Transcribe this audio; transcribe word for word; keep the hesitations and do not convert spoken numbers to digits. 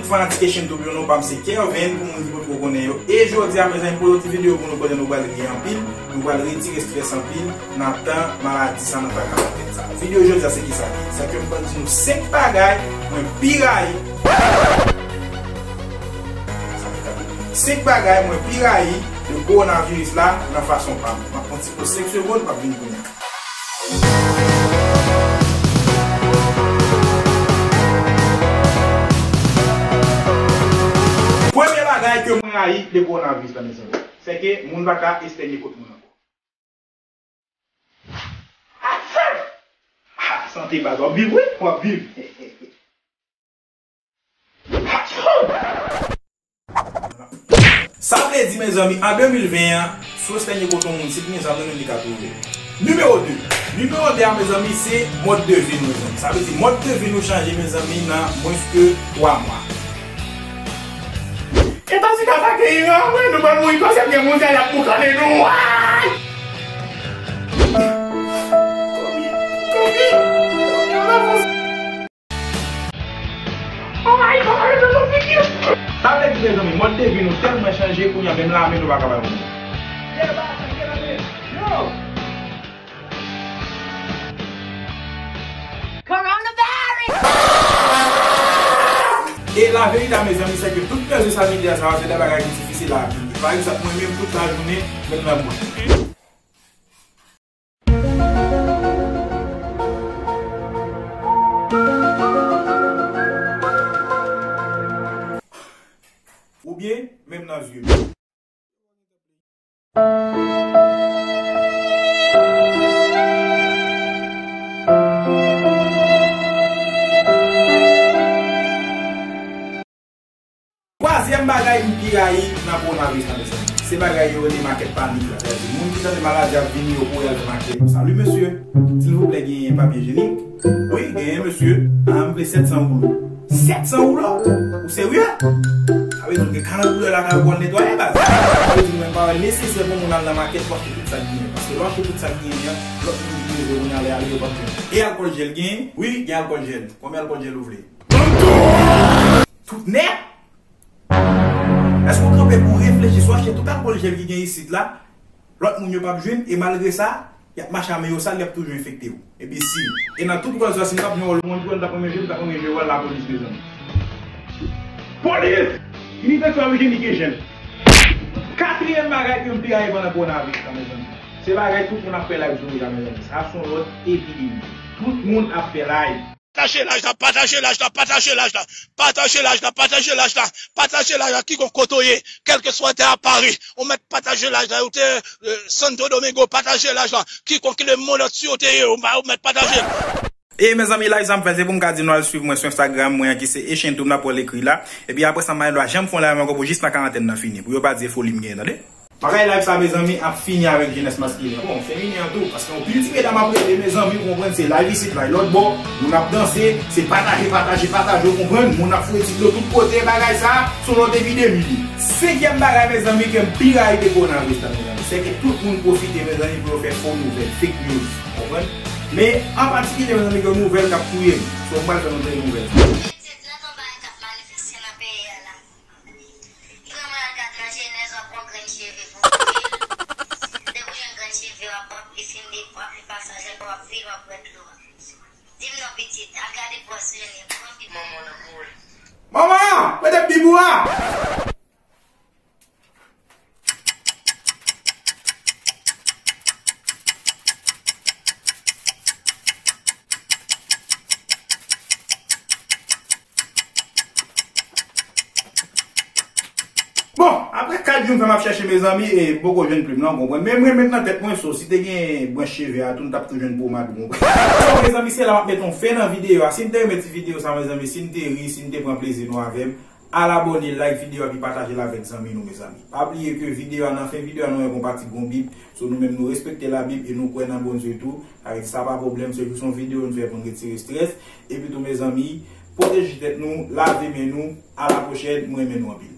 Fanatik Asian Tube yo, non pa m se Kervin, pou moun ki potko konnen yo. E jodi a, mezanmi, pou yon ti videyo pou nou konnen nou pral ri anpil, nou pral retire estrès anpil nan tan maladi sa nan traka nan tèt sa. Videyo jodi a se kisa? Se ke m pral di nou senk bagay mwen pi rayi. Senk bagay mwen pi rayi de kowonaviris la nan fason pa m. M ap pran ti poz senk segonn, m ap vin kounye a. Premye bagay ke mwen rayi de kowonaviris la, mezanmi, se ke moun pa ka estènye kot moun ankò. Ah, sante baz, w ap viv, wi, w ap viv. Sa vle di, mezanmi, an de mil ven an, si w estènye kot yon moun, si l gen zam nan men l, li ka touye l. Nimewo de. Nimewo de a, mezanmi, se mòd de vi nou, mezanmi. Sa vle di, mòd de vi nou chanje, mezanmi, nan mwens ke twa mwa. Etazini atake Iran, mwen, nou pral mouri, kòm se gen mondyal, y ap boukannen nou. Ay! Kobe, Kobe, Kobe, Sa vle di, mezanmi, mòd de vi nou tèlman chanje, kounye a menm lame nou pa ka bay moun. Yo! Coronavirus! E laverite a, mezanmi, se ke tout rezo sosyo medya sa yo, se de bagay ki difisil a aplike. Pa egzanp, mwen menm, tout lajounen, mwen nan bouch. Oubyen, menm nan zye m. Twazyèm bagay m pi rayi nan kowonaviris la, mezanmi, se bagay yo rele makèt panik la. Sètadi, moun ki tande maladi ap vini, yo kouri al fè makèt. Salut, monsieur. Silvouplè, genyen papye ijenik? Wi, genyen, mesye. Ah, m vle sèt san woulo. Sèt san woulo? Ou serye? Sa vle di w gen karant woulo lakay ou pou w al netwaye, baz. Sa vle di mwen pa wè nesesè pou moun al nan makèt pou achte tout sa k genyen. Paske lè w achte tout sa k genyen an, lòt moun ki bezwen kounye a lè y ale, yo p ap jwenn. E alkòl jèl genyen? Wi, gen alkòl jèl. Konbyen alkòl jèl ou vle? Tout nèt? Èske w kanpe pou w reflechi si w achte tout alkòl jèl ki gen isit la, lòt moun yo p ap jwenn, e malgre sa, y ap mache a men yo sal, y ap toujou enfekte w? Enbensil. E nan tout wòl sa, si m t ap jwe wòl Wonder Woman, m t ap renmen jwe, m t ap renmen jwe wòl lapolis, mezanmi. Polis! Inivèsyon ap jeni ke jèn. Katriyèm bagay ke m pi rayi pandan kowonaviris la, mezanmi, se bagay tout moun ap fè live sou rezo a, mezanmi. Sa se yon lòt epidemi. Tout moun ap fè live. Pataje live la, pataje live la, pataje live la, pataje live la, pataje live la, pataje live la, kikonk kote w ye, kèlkeswa w te a Paris, ou mèt pataje live la, ou te, euh, Santo Domingo, pataje live la, kikonk le monde entier w te ye, ou mèt pataje. E mezanmi, live sa m fè, se pou m ka di nou al swiv mwen sou Instagram mwen an ki se Asian Tube, n ap wè l ekri la. Epi apre sa, m pa gen dwa janm fè yon live ankò pou jis nan karantèn nan fini, pou yo pa di e foli m genyen, tande. Bagay live sa, mezanmi, ap fini avèk jenès maskilen. Bon, feminen an tou, paske yon pil ti medam ap rele, mezanmi, ou konprann, se live isit, live lòt bò, moun ap danse, se pataje, pataje, pataje, ou konprann, moun ap foure ti dlo tout kote, bagay sa, se yon lòt epidemi li. Senkyèm bagay, mezanmi, ke m pi rayi de kowonaviris la, mezanmi, se ke tout moun pwofite, mezanmi, pou yo fè fo nouvèl, fake news, ou konprann? Men, an patikilye, mezanmi, gen yon nouvèl k ap touye m. So, m pral fè nou tande nouvèl sa. Pitit, nan ton bagay k ap manifeste nan peyi a la. Granmoun al gad nan jenèz, w ap pran grenn cheve pou boule l. Depi w jwenn grenn cheve, w ap, w ap li fin de, w ap li pasaj, w ap fil, w ap bwè dlo a. Di m non, pitit, al gade bwòs jenè, pran pi. Manman nan boule. Manman! Mete bib ou a! Bon, apre kat jou m fè m ap chèche, mezanmi, e m poko jwenn plim nan, w konprann. Men mwen met nan tèt mwen, so, si te gen branch cheve a tou, m t ap tou jwenn pomad, w konprann. So, mezanmi, se la m ap met yon fen nan videyo a. Si n te renmen ti videyo sa, mezanmi, si n te ri, si n te pran plezi nou avè m, al abòne, like videyo a, epi pataje l avèk zanmi nou, mezanmi. Pa bliye ke videyo a, nan fen videyo a, nou wè gon pati gon Bib. So, nou menm, nou respekte Labib e nou kwè nan Bondye tou. Sa vle di sa pa pwoblèm, se jis yon videyo nou fè pou n retire estrès. Epi tou, mezanmi, pwoteje tèt nou, lave men nou. A la pwochèn, mwen renmen nou anpil.